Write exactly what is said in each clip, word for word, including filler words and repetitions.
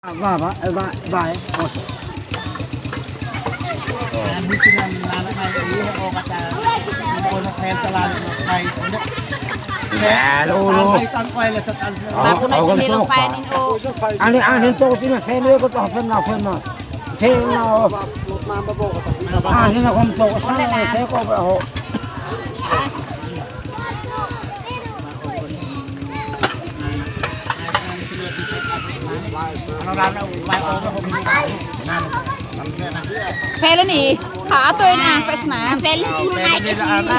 Ba, ba, ba, ba, eh, oso. Ya, lo, lo. Ba, kuna ini lo painin o. Ani, ani, to sini, fene ko to, fene, fene. Fene, o. Ani, na kom to, sana, se ko, ba, ho. Feli ni, ha, atu ina, fes na. Feli turun naik ke sini.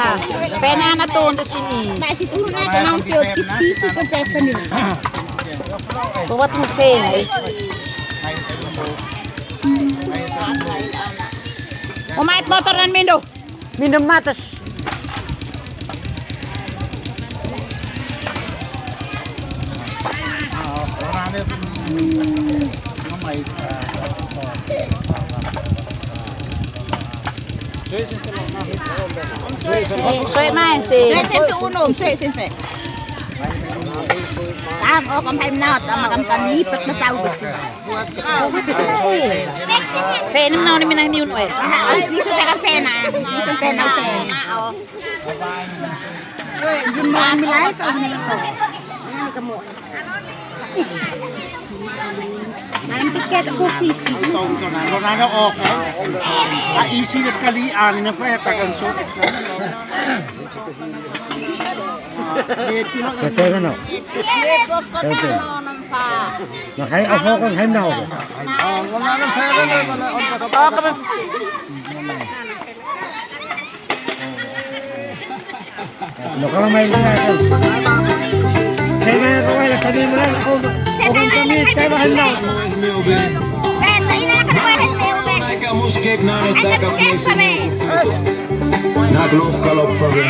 Fena na turun ke sini. Masih turun naik ke naun tio kisi ke pepe ni. Buat mu feli. Mau main motor dan mindo. Mindo matas. Soe main si. Soe sento uno, soe sento. Tam, oh, kam hai menau, tam, kam, kam lipat na tau. Fe, nem nau ni mina ni un oe. Ah, ah, isu saya kan fe na. Isu fe na fe. Jumpa milai tu ni. Ini kamu. Nanti kita kopi. Ronaldo oke. Ah, isi de'it kali, ah, ini fe takkan so. Betul, no? Betul. Nah, hai apa kan, hai nau. No, kalau main dia kan. Saya main kau main, saya main, oh, oh, kan kami, saya main nau. Nak love kalop fa ben.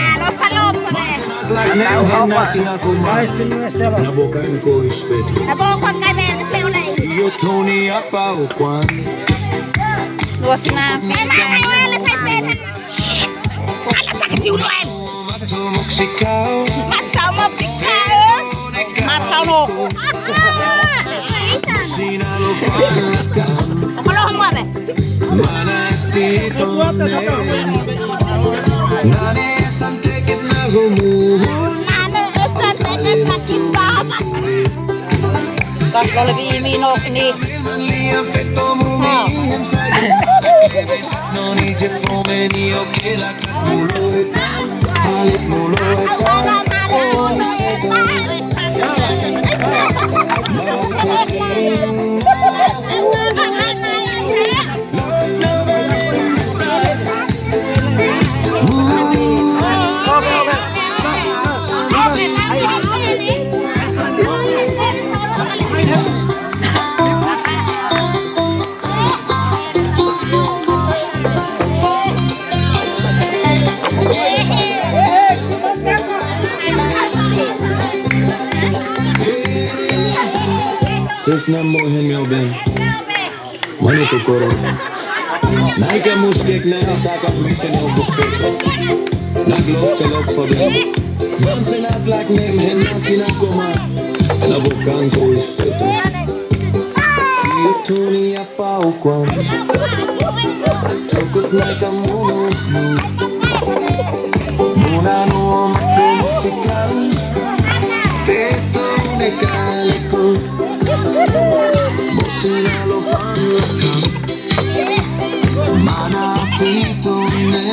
Mana atu la'o ne'e, ne'e na boka ko is fetu. Yo Tony apa ukuan. Luas na. Ala tak diuluan. Macho moksikau. Macho moksikau. Macho no. Kalau kamu apa? Mana ti tone. Nane esan teket na gumu. Nane esan teket na kimbaba. Kan kalau lebih ini nok nis. Ha. Ses na mohen meu ben. Mano kokoro. Naika muskek na taka misen o bukfeto. Nak love kalop fa ben. Manse nak lak nem hen na sina koma. Na bokan ko is feto. Siutuni apa ukuan. Cokot naika munu. Muna no mato musikal. Feto ne kaleko. Bosina lo fan. Mana ti tone.